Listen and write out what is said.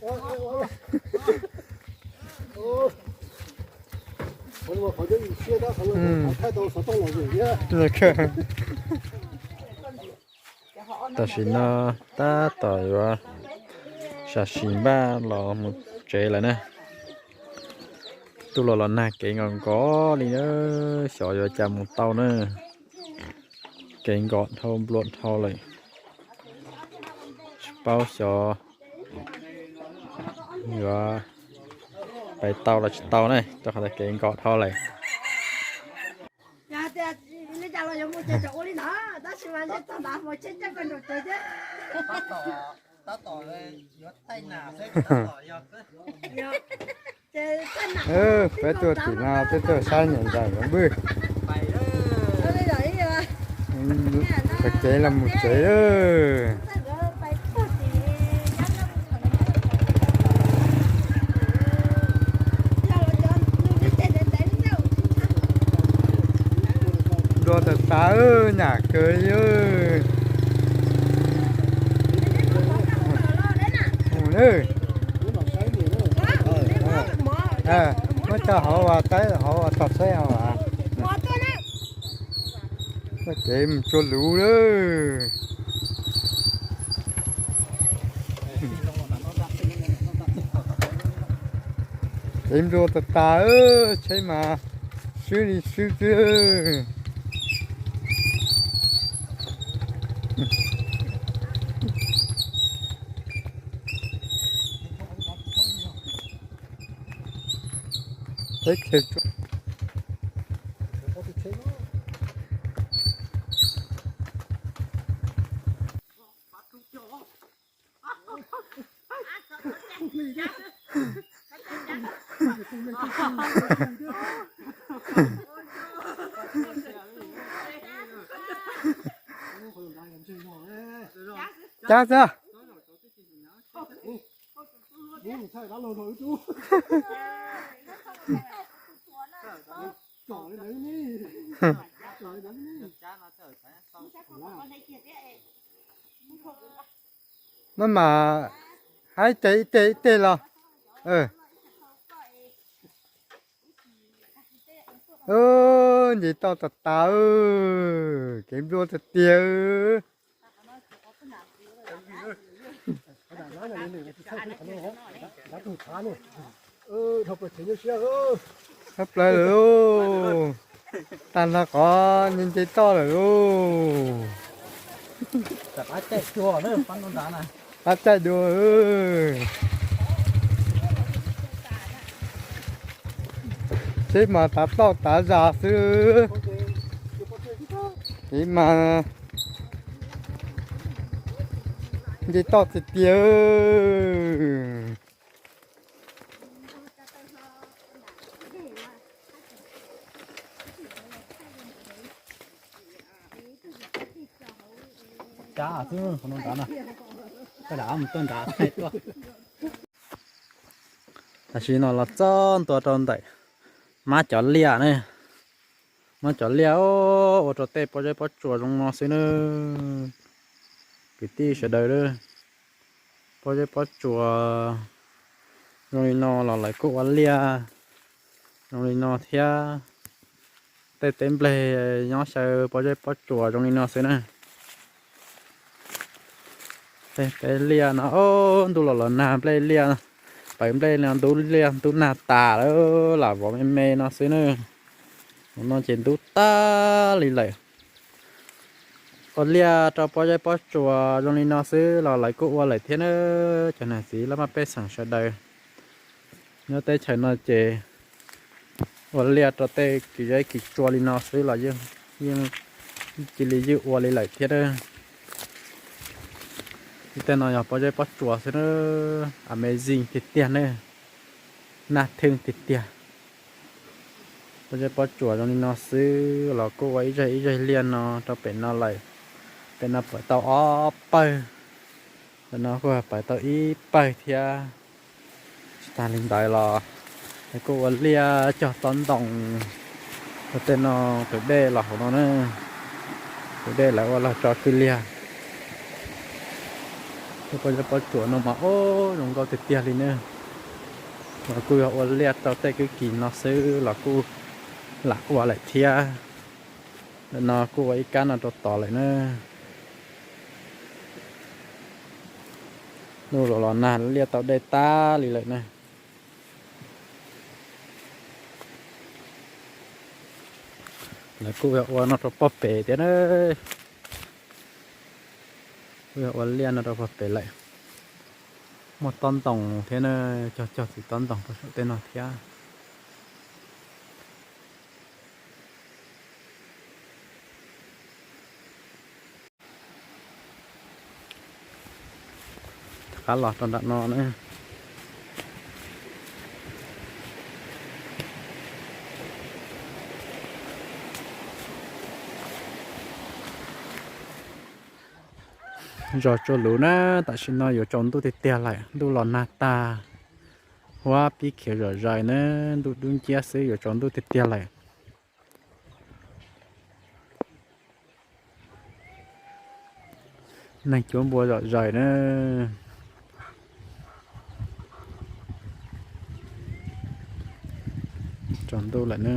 Tam sim no tab tom yuav sam sim npaj los mus tsev lawm na. Tuaj los los nag kev nkos nkos li na, xyov yuav cas mus tau na. Kev nkos dhau nplua dhau lawm. Tsis paub xyov yuav pais tau los tsis tau na, rau qhov tias kev nkos dhau lawm. Peb tuaj tim no peb tuaj saib niam ntxawm nkawd npwj. Tav kev los mus tsev lawm. Nplua tas tas, nyam kawg li. Mus na. Muab coj hauv ua teb, hauv ua tog tsheb hauv as. Kev mus tsuag luv lawm. Kev nplua tas tas, tsheb mas swb li swb xwb. Teb chaws Cab xwb. Maj mam haib tes ib teg ib teg los. Nce toj tas tas, kev nplua tiag tiag. Tshaj plaws lawm lauj. Tag nrho qhov nce nce toj lawm lauj. Qab caij dua. Tsheb mas tav plauj tav zas xwb. Kev mas nce toj tiag tiag. Cab xwb, qhov no nrad na. Taj dam mus tuaj nrad tuaj. Tam sim no los txog ntua rau ntawm mab cov liaj ne. Mab cov liaj ua rau tej pob zeb pob tsuas zoo no xwb na. Kwv tij sawv daws, pob zeb pob tsuas zoo li no los lawv kuj ua liaj zoo li no thiab. Tej teb nplej nyob xyaw pob zeb pob tsuas zoo li no xwb na. Tej teb liaj no, ntuj los los nag nplej liaj, pawv nplej no ntub liaj ntub nag tas lawm, lam vov me me no xwb na. Hauv no ces ntub tag li lawm. Ua liaj rau pob zeb pob tsuas zoo li no xwb los lawv kuj ua lawm thiab na. Cov niam txiv laj mab pej xeem sawv daws nyob teb chaws no ces ua liaj rau tej kwv zeb kwv tsuas li no xwb los yeej cia li ywj ua li lawm thiab na. Tej no yog pob zeb pob tsuas xwb na. Amazing tiag tiag ne. Naj theej tiag tiag. Pob zeb pob tsuas zoo li no xwb los kuj ua ib zej ib zej liaj no rau pem no lawm. Pem no pawv tau ob pawg, pem no kuj pawv tau ib pawg thiab. Tsis tas li ntawd los kuj ua liaj cog tob ntoo rau tej no, tus dej los hauv no na. Tus dej lawv ua los tso kwj liag. Pob zeb pob tsuas no mas ub zoo nkauj tiag tiag li ne. Los kuj yog ua liaj rau tej kwv kis no xwb los kuj lam ua lawm thiab. Ntawm no kuj ua ib kab no rau tod lawm na. Ntuj los los nag liaj tau dej tag li lawm na. Lawv kuj yog ua no rau pob pem thiab na. Kuj yog ua liaj no rau pob pem lawm. Muaj tob ntoo thiab na, cog cog txiv tob ntoo rau saum tej no thiab. Rov qab los rau nram no na. Zos Tsua Luv na, tam sim no yuav tsaus ntuj tiag tiag lawm, ntuj los nag tag, huab pib khiav zom zaws na, ntuj dub nciab xwb yuav tsaus ntuj tiag tiag lawm. Neeg cuab npua zom zaws na. Tsaus ntuj lawm na.